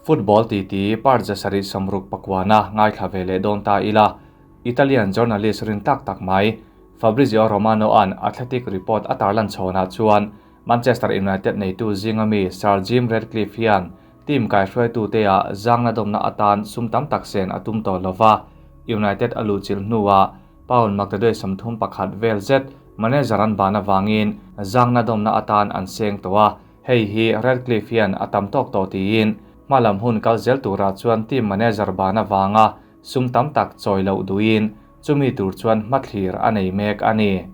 Football titi part 760 pakuana ngaithla ve leh dawn ta ila. Italian journalist rin tak tak mai Fabrizio Romano an Athletic report a tarlan chhawnah chuan Manchester United neitu zinga mi Sir Jim Ratcliffe hian team kaihruaitute ah zangna dawmna atan sum tam tak sen a tum tawh lova. United a luhchilh hnuah pound maktaduai 31 vel zet manager an ban avangin zangna dawmna atan an seng tawh a. Hei hi Ratcliffe hian a tam tawk tawh tiin hmalam hun kal zel turah chuan team manager ban avanga sum tam tak chawi loh duhin chumi tur chuan hmathlir a nei mek a ni.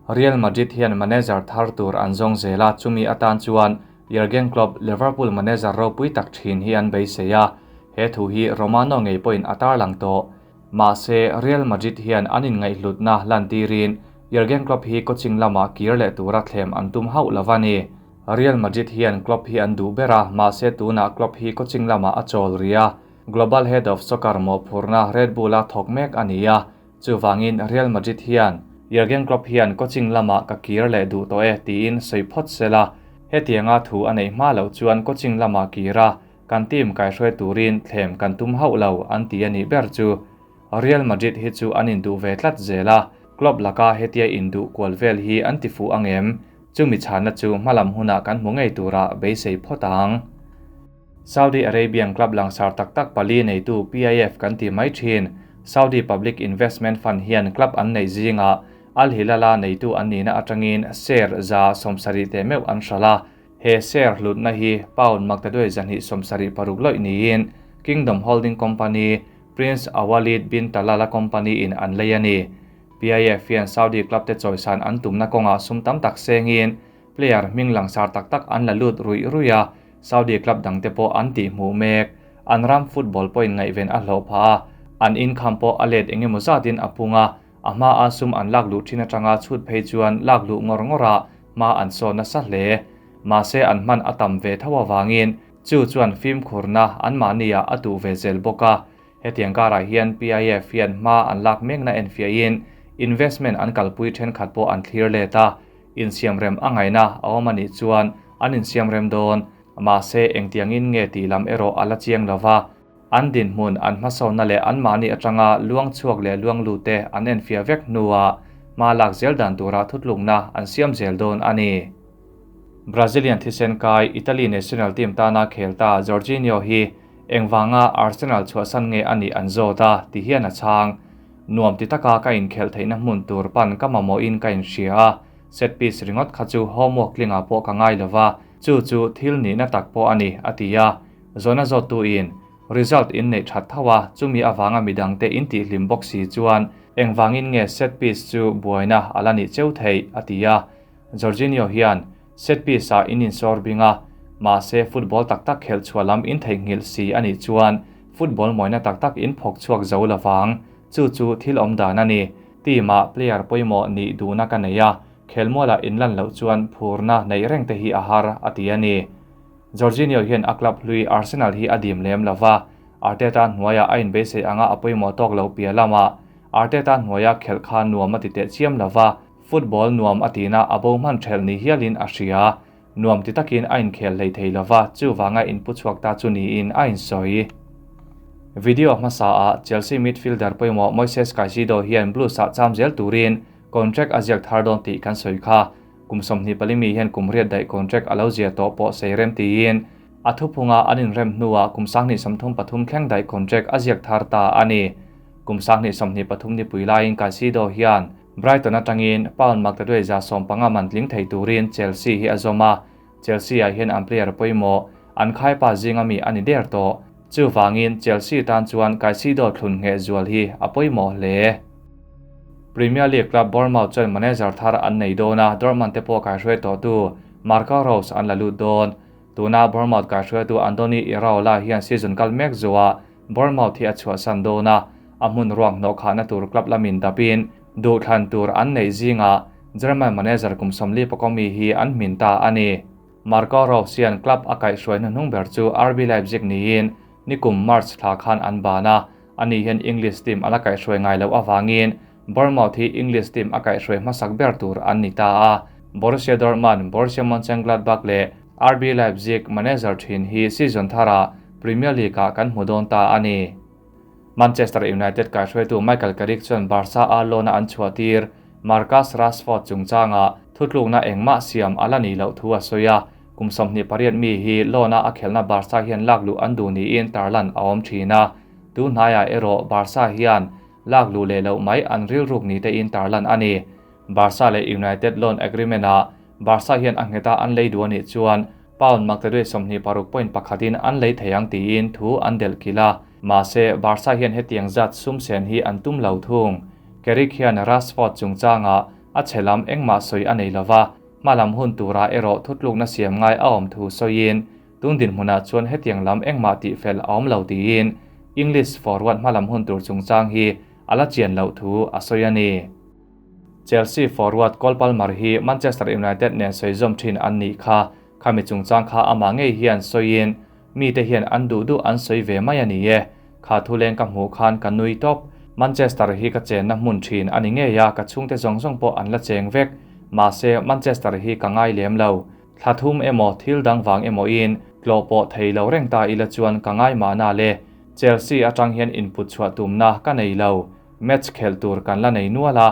Real Madrid hian manager thar tur an zawng zela chumi atan chuan Jurgen Klopp Liverpool manager ropui tak thin hi an beisei a. He thu hi Romano ngei pawhin a tarlang tawh. Mahse Real Madrid hian an inngaihhlutna lan tirin Jurgen Klopp hi coaching lama kir leh tura thlem an tum hauh lova ni. Real Madrid hian Klopp hi an duh ber a, mahse tunah Klopp hi coaching lama a chawl ria. Global Head of Soccer mo phurna Red Bull a thawk mek a ni a. Chuwangin Real Madrid hian Jurgen Klopp hian coaching lama ka kir leh duh tawh e tiin sawi phawt sela. Hetianga thu a nei hma loh chuan coaching lama kira kan team kaihruai turin thlem kan tum hauh lo an ti a nih ber chu. Real Madrid hi chu an induh ve tlat zela. Klopp laka hetia induh kual vel hi an ti fu angem. Chumi chhana chu hmalam huna kan hmu ngei tura beisei phawt ang. Saudi Arabian club langsar tak tak pali neitu PIF kan ti mai thin. Saudi Public Investment Fund hian club an nei zinga Al Hilala neitu an nina atangin share za 70 te meu an hrala. He share hlutna hi pound maktaduai zanhi 76 loi niin Kingdom Holding Company Prince Alwaleed bin Talala Company in an leiani. PIF hian Saudi club te chawisan an tumna kawnga sum tam tak sengin player hming langsar tak tak an la lut rui ruia Saudi club dangte pawh an tih hmuh mek. An ram football pawhin ngaihven a hlawh phah a, an income pawh a let engemaw zatin a punga, a hma a sum an lak luh thin atanga chhut phei chuan lak luh ngawr ngawra hma an sawn nasa hle. Mahse an hman a tam ve tho awangin chu chuan fimkhurna an mahnia a tuh ve zel bawk a. Hetiang karah hian PIF hian hma an lak mekna enfiahin investment an kalpui thenkhat pawh an thlir let a. Insiam rem a ngaina a awm anih chuan an insiam rem dawn. Mahse engtiangin nge tih lam erawh a la chiang lova. An dinhmun an hmasawnna leh an mahni atanga luang chhuak leh luang lu te an enfia vek hnuah hma lak zel dan tura thutlukna an siam zel dawn a ni. Brazilian thisen kai Italy national team tana khel ta Jorginho hi engwanga Arsenal chhuahsan nge ani an zawt a ti hian a chhang. Nuam ti taka ka inkhel theihna hmun tur pan ka mamawh in ka inhria a. Set piece ringawt kha chu homework tlinga pawh ka ngai lova, chu chu thil nihna tak pawh ani a ti a. Zawna zawt tu in result in nei that thawa chumi awanga midang te in tih hlim bawk si chuan engwangin nge set piece chu buaina ala ni cheu thei a ti a. Jorginho hian set piece a in insawr binga mahse football tak tak khel chhualam in thei ngil si ani chuan football moina tak tak in phok chuak zo lawang chu chu thil awm dan ani. Team a player pawimawh ni duhna ka nei a, khelmuala in lan loh chuan phurna nei reng te hi a har a ti ani. Jorginho hian a club hlui Arsenal hi a dim lem lova. Arteta hnuaia a inbeisei anga a pawimawh tawk lo pia lama Arteta hnuaia khel kha nuam a ti teh chiam lova. Football nuam a tina a bo hman thel ni hialin a hria. Nuam ti takin a inkhel hlei thei lova chu wanga inpu chhuak ta chu niin a insawi. Video hmasa a Chelsea midfielder pawimawh Moises Caicedo hian Blues ah cham zel turin contract a ziak thar dawn tih kan sawi kha. Kum 25 mi hian kum riat daih contract a lo zia tawh pawh sei rem tiin a thuphunga an inrem hnuah kum 2033 thleng daih contract a ziak thar ta ani. Kum 2023 ni pui laiin Caicedo hian Brighton atangin pound maktaduai za 15 man tling thei turin Chelsea hi a zawm a. Chelsea ah hian an player pawimawh an khaipa zinga mi ani der tawh. Chu wangin Chelsea tan chuan Caicedo thlun nge zual hi a pawimawh hle. Premier League club Bournemouth chuan manager thar an nei dawn a, Dortmund te pawh kaihruai tawh tu Marco Rose an la lut dawn. Tuna Bournemouth kaihruai tu Andoni Iraola hian season kal mek zuwa Bournemouth hi a chhuahsan dawn a, a hmun ruang hnawh khahna tur club lamin dapin duh thlan tur an nei zinga German manager kum 44 mi hi an hmin ta ani. Marco Rose hian club a kaihruai hnuhnung ber chu RB Leipzig niin nikum March thla khan an ban a, ani hian English team ala kaihruai ngai lo awangin Bournemouth hi English team a kaihruai hmasak ber tur an ni ta a. Borussia Dortmund, Borussia Mönchengladbach leh RB Leipzig manager thin hi season thara Premier League-ah kan hmu dawn ta a ni. Manchester United kaihruaitu Michael Carrick chuan Barca a loan-a an chhuahtir Marcus Rashford chungchangah thutlukna engmah siam a la nih loh thu a sawi a, kum 28 mi hi loan-a a khelhna Barca hian lakluh an duh niin tarlan a awm thin a, tun hnaiah erawh Barca hian lakluh leh loh mai an rilruk ni tein tarlan a ni. Barca leh United loan agreement-ah Barca hian a ngheta an lei duh a nih chuan Pound maktaduai 26.1 in an lei thei ang tiin thu an delh kilh a, mahse Barca hian hetiang zat sum sen hi an tum lo thung. Carrick hian Rashford chungchangah a chhe lam engmah sawi a nei lova, hmalam hun turah erawh thutlukna siam ngai a awm thu sawiin tun dinhmunah chuan hetiang lam engmah tihfel a awm lo tiin English forward hmalam hun tur chungchang hi a la chian loh thu a sawi a ni. Chelsea forward Cole Palmer hi Manchester United nen sawi zawm thin an nih kha. Khami chungchang kha amah ngei hian sawiin mite hian an duh duh an sawi ve mai a ni e. Kha thuleng ka hmuh khan ka nui tawp. Manchester hi ka chenna hmun thin a ni ngei a, ka chhungte zawng zawng pawh an la cheng vek. Mahse, Manchester hi ka ngai lem lo. Thla thum emaw thil dang vang emaw in tlawh pawh thei lo reng ta ila chuan ka ngai mahna le. Chelsea atang hian input chhuah tumna ka nei lo. Match khelh tur kan la nei nual a,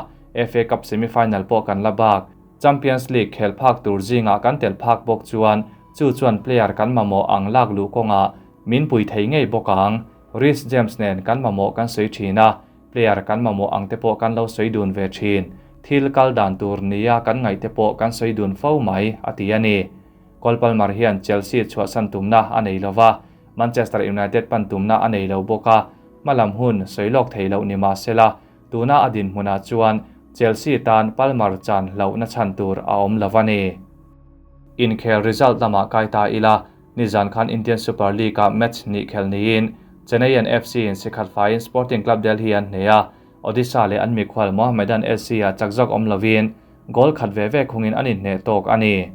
FA Cup semi-final pawh kan la bak. Champions League khelh phak tur zingah kan tel phak bawk chuan chu chuan player kan mamawh ang lak luh kawngah min pui thei ngei bawk ang. Reece James nen kan mamawh kan sawi thin a, player kan mamawh ang te pawh kan lo sawi dun ve thin. Thil kal dan tur nia kan ngaih te pawh kan sawi dun fo mai, a ti a ni. Cole Palmer hian Chelsea chhuahsan tumna a nei lova, Manchester United pan tumna a nei lo bawk a, hmalam hun sawi lawk thei loh ni mah sela, tuna a dinhmunah chuan Chelsea tan Palmer chan hlauhna chhan tur a awm lo a ni. Inkhel result lamah kai ta ila, nizan khan Indian Super League-ah match hnih khel niin Chennaiyin FC in sikhat faiin Sporting Club Delhi an hneh a, Odisha leh an mikhual Mohammedan SC-ah chak zawk awm lovin goal khat ve ve khungin an inhneh tawk a ni.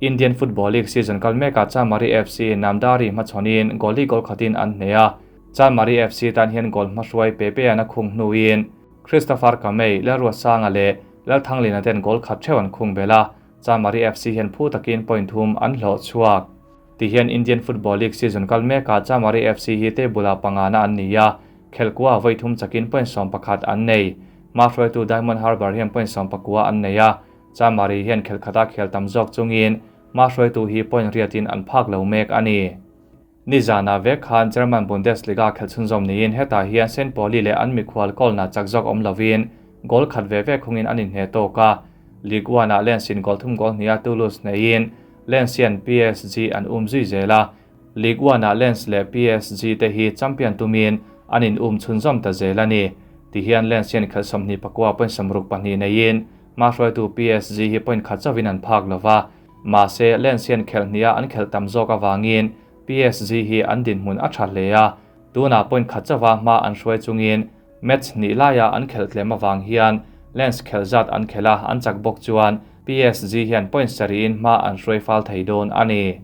Indian Football League season kal mekah Chanmari FC Namdari hmachhawnin goal li goal khatin an hneh a, Chanmari FC tan hian goal hmahruai Pepe-a'n a khung hnuin Christopher Kamei, Lalruatsanga leh Lalthanglina ten goal khat theuh an khung belh a, Chanmari FC hian phu takin point thum an hlawh chhuak. Tihian Indian Football League season kal mekah Chanmari FC hi table-ah pangana an ni a, khelhkua vawi thum chakin point 11 an nei. Hmahruaitu Diamond Harbour hian point 19 an nei a, Chanmari hian khelhkhata khel tam zawk chungin hmahruaitu hi point riatin an phak lo mek a ni. Nizanah vek khan German Bundesliga khelh chhunzawm niin hetah hian Saint Pauli leh an mikhual Köln-ah chak zawk awm lovin goal khat ve ve khungin an inhneh tawk a. Ligue 1-ah Lens in goal thum goal hniha Toulouse hneihin Lens hian PSG an um zui zel a. Ligue 1-ah Lens leh PSG te hi champion tumin an in um chhunzawm ta zel a ni. Tihian Lens hian khelh 29.62 neiin hmahruaitu PSG hi point khat chauhin an phak lova. Mahse, Lens hian khelh hniha an khelh tam zawk avangin PSG hi an dinhmun a tha hle a, tunah point khat chauha hma an hruai chungin match hnih laia an khelh tlem avang hian Lens khelh zat an khelh a, an chak bawk chuan PSG hian point sarih-in hma an hruai fal thei dawn a ni.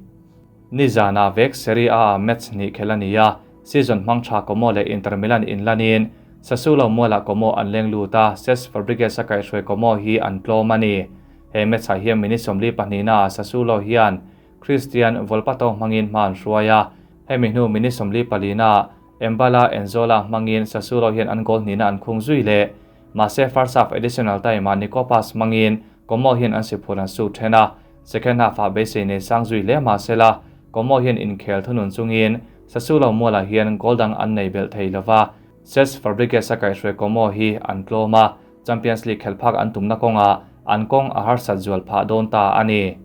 Nizanah vek Serie A-ah match hnih khelh a ni a, season hmang tha Como leh Inter Milan inlanin Sassuolo mualah Como an leng lut a, Cesc Fabregas a kaihhruai Como hi an tlawm a ni. He match-ah hian minute 42-ah Sassuolo hian Christian Volpato hmangin hma an hruai a, hemi hnu minute 44-ah Embala Enzola hmangin Sassuolo hian an goal hnihna an khung zui leh. Mahse first half additional time-ah Nico Paz hmangin Como hian an siphur an sut then a, second half-ah beisei nei sang zui hle mahsela Como hian inkhel thunun chungin Sassuolo mualah hian goal dang an nei belh thei lova, Cesc Fabregas a kaihhruai Como hi an tlawm a, Champions League khelh phak an tumna kawngah an kawng a harsat zual phah dawn ta a ni.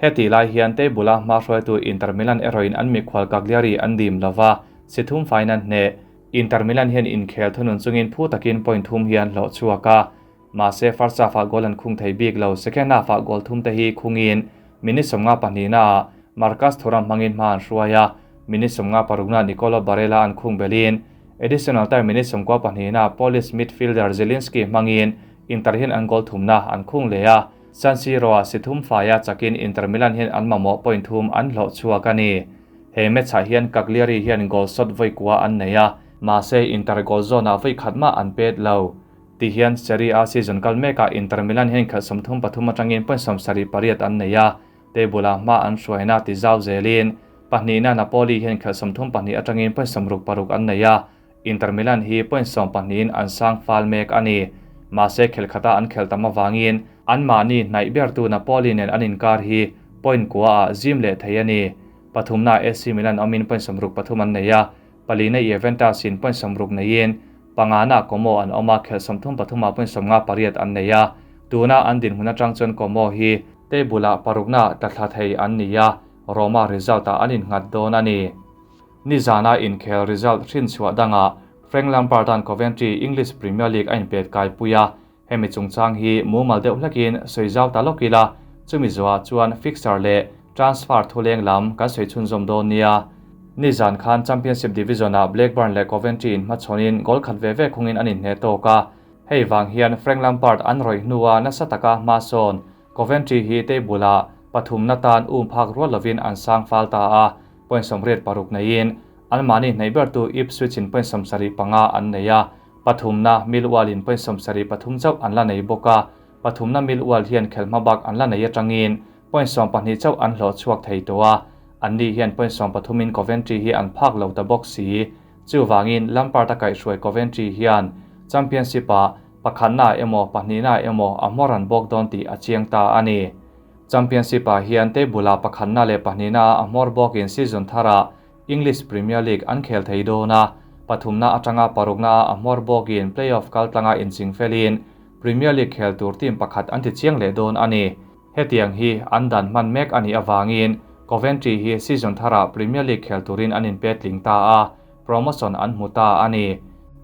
Heti lai hian table-a hmahruaitu Inter Milan erawhin an mikhual Cagliari an dim lova, si thum faiin an hneh. Inter Milan hian inkhel thunun chungin phu takin point thum hi an hlawh chhuak a. Mahse first half-ah goal an khung thei bik lo, second half-ah goal thum te hi khungin minute 52-ah Marcus Thuram hmangin hma an hruai a, minute 56-ah Nicolo Barella an khung belhin additional time minute 92-ah Polish midfielder Zielinski hmangin Inter hian an goal thumna an khung leh a, San Siro-ah si thum faia chakin Inter Milan hian an mamawh point thum an hlawh chhuak a ni. He match-ah hian Cagliari hian goal shot vawi kua an nei a, mahse Inter goal zawnah vawi khat mah an pet lo. Ti hian Serie A season kal mekah Inter Milan hian khelh 33 atangin point 78 an nei a, table-ah hma an hruaina ti zau zelin. Pahnihna Napoli hian khelh 32 atangin point 66 an nei a, Inter Milan hi point 12 in an sang fal mek a ni. Mahse khelh khata an khelh tam avangin anmahni hnaih bertu Napoli nen an inkar hi point kua ah zim leh thei a ni. Pathumna AC Milan awmin point 63 an nei a, palina Juventus in point 60 neiin pangana Como an awm a, khelh 33 ah point 58 an nei a. Tuna an dinhmun atang chuan Como hi table ah parukna tla thla thei an ni a, Roma result ah an innghat dawn a ni. Nizana inkhel result hrin chhuah dangah Frank Lampard an Coventry English Premier League a inpet kai pui a, hemi chungchang hi mumal deuh hlekin sawi zau ta lawk ila, chumi zawhah chuan fixture leh transfer thuleng lam kan sawi chhunzawm dawn nia. Nizan khan Championship Division ah Blackburn leh Coventry in hmachhawnin goal khat ve ve khungin an inhne tawk a, hei vang hian Frank Lampard an rawih hnua nasa taka hma sawn Coventry hi table ah pathumna tan um phak rual lovin an sang fal ta a, point 86 neiin anmahni hnaih bertu Ipswich in point 75 an nei a, pathumna Millwall in point 73 chauh an la nei bawk a, pathumna Millwall hian khelhma bak an la nei atangin point 12 chauh an hlawh chhuak thei tawh a, anni hian point 13 in Coventry hi an phak lo ta bawk si. Chuvangin Lampard a kaihhruai Coventry hian Championship ah pakhatna emaw pahnihna emaw a hmawr an bawk dawn tih a chiang ta a ni. Championship ah hian table ah pakhatna leh pahnihna a hmawr bawkin season tharah English Premier League an khel thei dawn a, pathumna atanga parukna a hmawr bawkin playoff kaltlanga inching felin Premier League khel tur team pakhat an ti chiang leh dawn a ni. Hetiang hi an dan hman mek a nih avangin Coventry hi season tharah Premier League khel turin an inpet tling ta a, promotion an hmu ta a ni.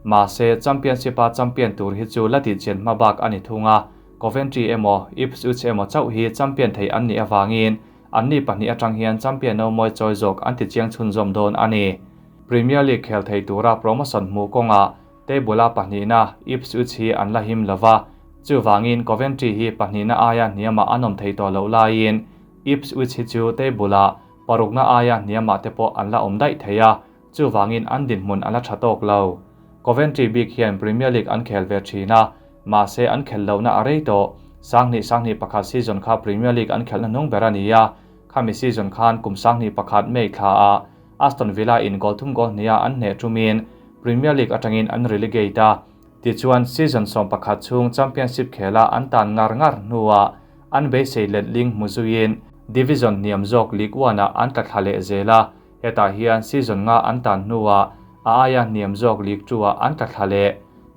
Mahse Championship a champion tur hi chu la tih chian hma bak a ni thung a, Coventry emaw Ipswich emaw chauh hi champion thei an nih avangin anni pahnih atang hian champion no mawi chawi zawk an ti chiang chhunzawm dawn a ni. Premier League khel thei tura promotion hmuh kawngah table a pahnihna Ipswich hi an la him lova, chuvangin Coventry hi pahnihna aia hniamah an awm thei tawh loh laiin Ipswich hi chu table ah parukna aia hniamah te pawh an la awm daih thei a, chuvangin an dinhmun an la tha tawk lo. Coventry bik hian Premier League an khel ve thin a, mahse an khel lohna a rei tawh. 2021 season kha Premier League an khelhna hnung ber a ni a, khami season khan kum 2021 May thla ah Aston Villa in goal thum goal hnia an hne thumin Premier League atangin an relegate a, tichuan season 11 chhung Championship khela an tan ngar ngar hnuah an beisei let ling hmu zuiin Division hniam zawk League 1 ah an tla thla leh zel a, hetah hian season nga an tan hnuah a aia hniam zawk League 2 ah an tla thla leh.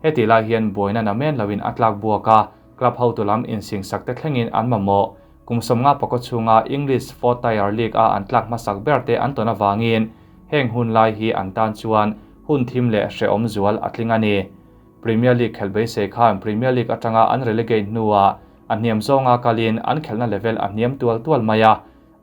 Heti lai hian buaina namen loin a tlak buak a, club hotu lam insing sak te thlengin an mamawh. Kum 54 chhunga English Fourth Tier League a an tlak hmasak ber te an tawn avangin heng hun lai hi an tan chuan hun thim leh hreawm zual a tling a ni. Premier League khelh beisei khan Premier League atanga an relegate hnuah a hniam zawnga kalin an khelhna level a hniam tual tual mai a,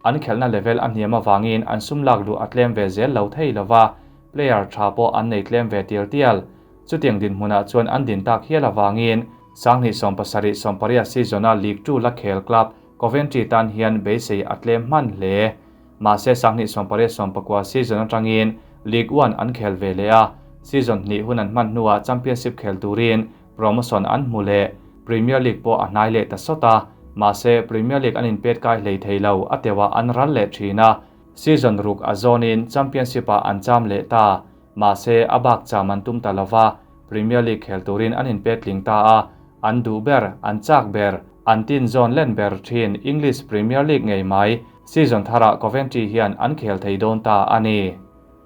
an khelhna level a hniam avangin an sum lak luh a tlem ve zel lo thei lova, player tha pawh an nei tlem ve tial tial. Chutiang dinhmunah chuan an din tak hial avangin 2017-18 season a League 2 la khel club Coventry tan hian beisei a tlem hman hle. Mahse 2018-19 season atangin League 1 an khel ve leh a, season hnih hun an hman hnuah Championship khel turin promotion an hmu leh. Premier League pawh a hnai leh ta sawt a, mahse Premier League an inpet kai hlei thei lo a tewa an ral leh thin a, season ruk a zawnin Championship ah an cham leh ta. Mahse a bak cham an tum ta lova, Premier League khel turin an inpet tling ta a, an duh ber, an chak ber, an tin zawn len ber thin English Premier League ngei mai season tharah Coventry hian an khel thei dawn ta a ni.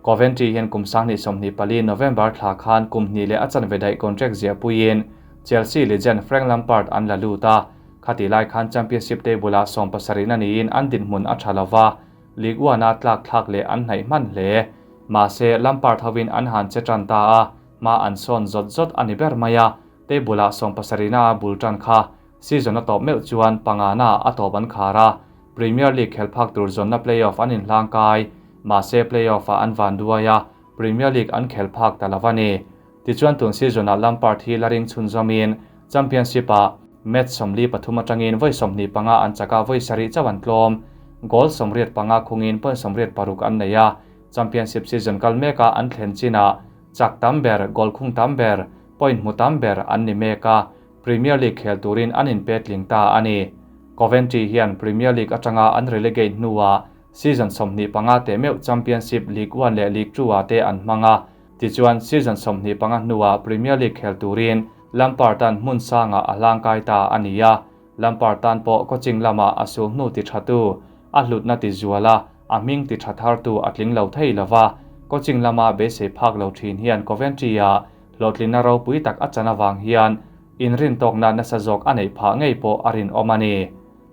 Coventry hian kum 2024 November thla khan kum hnih leh a chanve daih contract ziah puiin Chelsea legend Frank Lampard an la lut a, khati lai khan Championship table ah 17 na niin an dinhmun a tha lova, League 1 a tlak thlak leh an hnaih hman hle. Mahse Lampard hovin an han che tan ta a, ma an sawn zawt zawt a ni ber mai a, table ah 17 na a bul tan kha season a tawp meuh chuan panga na a tawp an khar a, Premier League khel phak tur zawnna playoff an inhlang kai. Mahse playoff ah an van duai a, Premier League an khel phak ta lova ni. Tichuan tun season ah Lampard hi la ring chhunzawmin Championship ah match 43 atangin vawi 25 an chaka vawi sarih chauh an tlawm. Goal 85 khungin point 86 an nei a, Championship season kal meka an thlen chinah chak tam ber, goal khung tam ber, point hmu tam ber an ni mek a, Premier League khel turin an inpet tling ta a ni. Coventry hian Premier League atanga an relegate hnuah Season 25 te meuh Championship, League One leh League Two ah te an hmang a, tichuan season 25 hnuah Premier League khel turin Lampard an hmun sangah a hlangkai ta a ni a, Lampard tan pawh coaching lamah a sul hnu ti thatu, a hlutna ti zual a, a hming ti tha thartu a tling lo thei lo va, coaching lama beisei phak lo thin hian Coventry-ah hlawhtlinna ropui tak a chan avang hian inrintawkna nasa zawk a neih phah ngei pawh a rinawm a ni.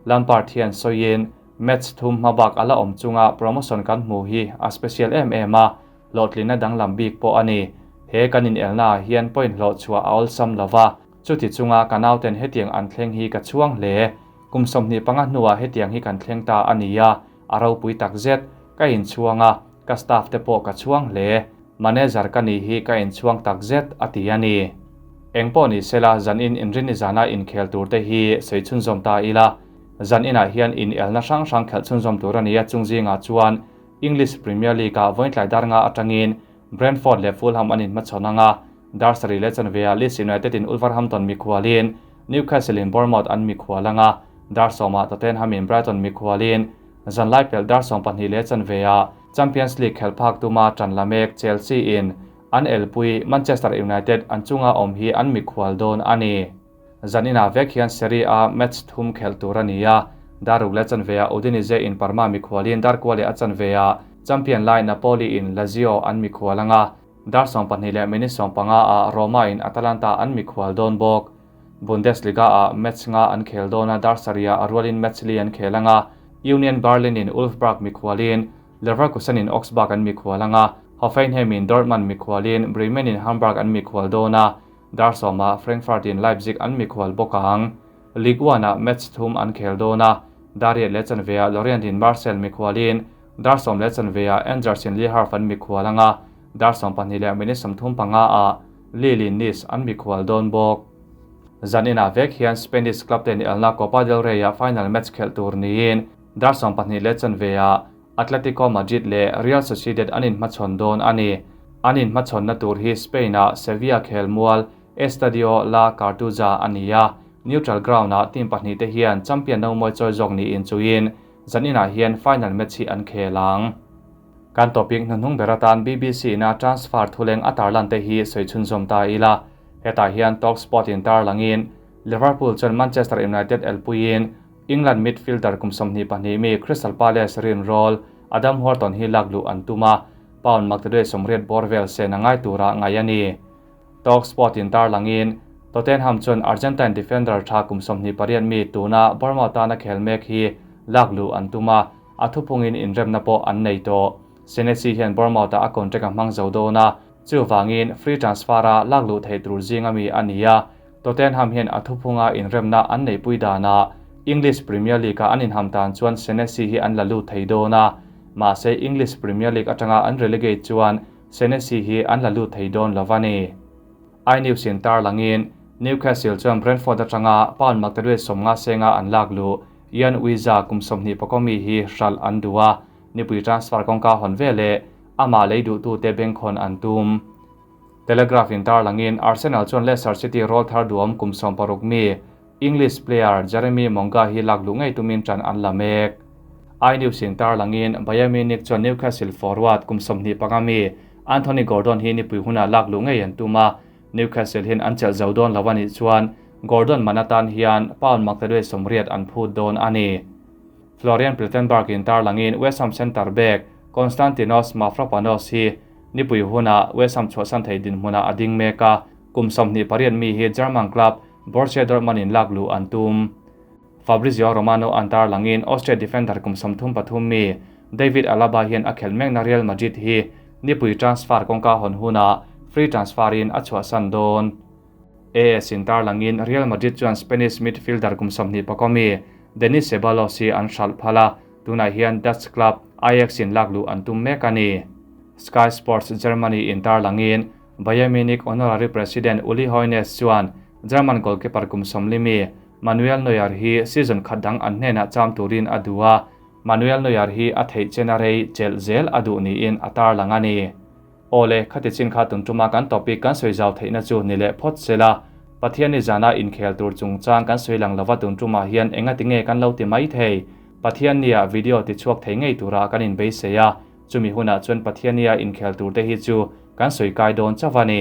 Lampard hian sawiin, Match thum hmabak a la awm chunga promotion kan hmu hi a special em em a, hlawhtlinna danglam bik pawh a ni. He kan inelnaah hian point hlawh chhuah a awlsam lo va, chuti chunga ka nauten hetiang an thleng hi ka chhuang hle. Kum 25 hnuah hetiang hi kan thleng ta a ni a, a ropui tak zet. Ka inchhuang a, ka staff te pawh ka chhuang hle. Manager ka nih hi ka inchhuang tak zet, a ti a ni. Engpawh ni sela, zanin inrinni zana inkhel tur te hi sawi chhunzawm ta ila. Zan inah hian inelna hrang hrang khelh chhunzawm tur a ni a, chung zingah chuan English Premier League-ah vawiintlai dar nga atangin Brentford leh Fulham an inhmachhawn ang a, dar sarih leh chanveah Leeds United in Wolverhampton mikhualin Newcastle in Bournemouth an mikhual ang a, dar sawmah Tottenham in Brighton mikhualin zanlai pelh dar 12 leh chanveah Champions League khelh phak tuma tan la mek Chelsea in an elpui Manchester United an chunga awm hi an mikhual dawn a ni. Zaninah vek hian Serie A match thum khelh tur a ni a, dar ruk leh chanveah Udinese in Parma mikhualin dar kua leh a chanveah champion lai Napoli in Lazio an mikhual ang a, dar 12 leh minute 15 ah Roma in Atalanta an mikhual dawn bawk. Bundesliga ah match nga an khel dawn a, dar sarihah a rualin match li an khel ang a, Union Berlin in Wolfsburg mikhualin Leverkusen in Augsburg an mikhual ang a, Hoffenheim in Dortmund mikhualin Bremen in Hamburg an mikhual dawn a, dar sawmah Frankfurt in Leipzig an mikhual bawk ang. Ligue 1 ah match thum an khel dawn a, dar riat leh chanveah Lorient in Marseille mikhualin dar sawm leh chanveah Angers in Le Havre an mikhual ang a, dar 12 leh minute 35 ah Lille in Nice an mikhual dawn bawk. Zaninah vek hian Spanish club ten elna Copa del Rey ah final match khelh tur niin dar 12 leh chanveah Atletico Madrid leh Real Sociedad an inhmachhawn dawn a ni. An inhmachhawnna tur hi Spain-ah Sevilla khelmual Estadio La Cartuja a ni a, neutral ground-ah team pahnih te hian champion no mawi chawi zawk niin chuin zaninah hian final match hi an khel ang. Kan topic hnuhnung ber atan BBC-na transfer thuleng a tarlan te hi sawi chhunzawm ta ila. Hetah hian TalkSport in tarlangin Liverpool chuan Manchester United elpuiin England midfielder kum 22 mi Crystal Palace rin rawl Adam Wharton hi lak luh an tum a, pound maktaduai sawmriat bawr vel sen a ngai tura ngai a ni. TalkSport in tarlangin Tottenham chuan Argentine defender tha kum 28 mi tuna Bournemouth tana khel mek hi lak luh an tum a, a thupungin inremna pawh an nei tawh. Senesi hian Bournemouth a contract a hmang zo dawn a, chuwangin free transfer a lak luh thei tur zinga mi a ni a, Tottenham hian a thuphunga inremna an nei pui dana English Premier League a an inham tan chuan Senesi hi an la lut thei dawn a, mahse English Premier League atanga an relegate chuan Senesi hi an la lut thei dawn lo a ni. iNews in tarlangin Newcastle chuan Brentford atanga pound maktaduai sawmnga senga an lak lu Yoane Wissa kum 20 mi hi hral an duh a, nipui transfer kawngka hawn vele ama lei duh tu te bengkhawn an tum. Telegraph in tarlangin Arsenal chuan Leicester City rawl thar duam kum 16 mi English player Jeremy Monga hi lak lu ngei tumin tan an la mek. iNews in tarlangin Bayern Munich chuan Newcastle forward kum 25 mi Anthony Gordon hi nipui huna lak lu ngei an tum a, Newcastle hin an chelh zo dawn lo ani chuan Gordon manatan hian pound maktaduai sawmriat an phut dawn ani. Florian Plettenberg in tarlangin West Ham centre back Konstantinos Mavropanos hi nipui huna West Ham chhuahsan thei dinhmuna a ding mek a, kum 28 mi hi German club Borussia Dortmund in lak lu an tum. Fabrizio Romano an tarlangin Austria defender kum 33 mi David Alaba hian a khel mek na Real Madrid hi nipui transfer kawngka hawn huna free transfer in a chhuahsan dawn. AS in tarlangin Real Madrid chuan Spanish midfielder kum 24 mi Denis Ceballos hi an hral phala, tunah hian Dutch club Ajax in lak lu an tum mek a ni. Sky Sports Germany in tarlangin Bayern Munich honorary president Uli Hoeneß chuan German goalkeeper kum 40 mi Manuel Neuer hi season khat dang an hnenah cham turin a duh a, Manuel Neuer hi a theih chen a rei chelh zel a duh niin a tarlang a ni. Ole khati chin kha tun tuma kan topic kan sawi zau theihna chu ni leh phawt sela, Pathian ni zana inkhel tur chungchang kan sawi lang lova tun tuma hian enga tinge kan lo ti mai thei. Pathiannia video tichhuak thei ngei tura kan inbeisei a, chumi hunah chuan Pathiannia inkhel turte hi chu kan sawi kai dawn chauh a ni.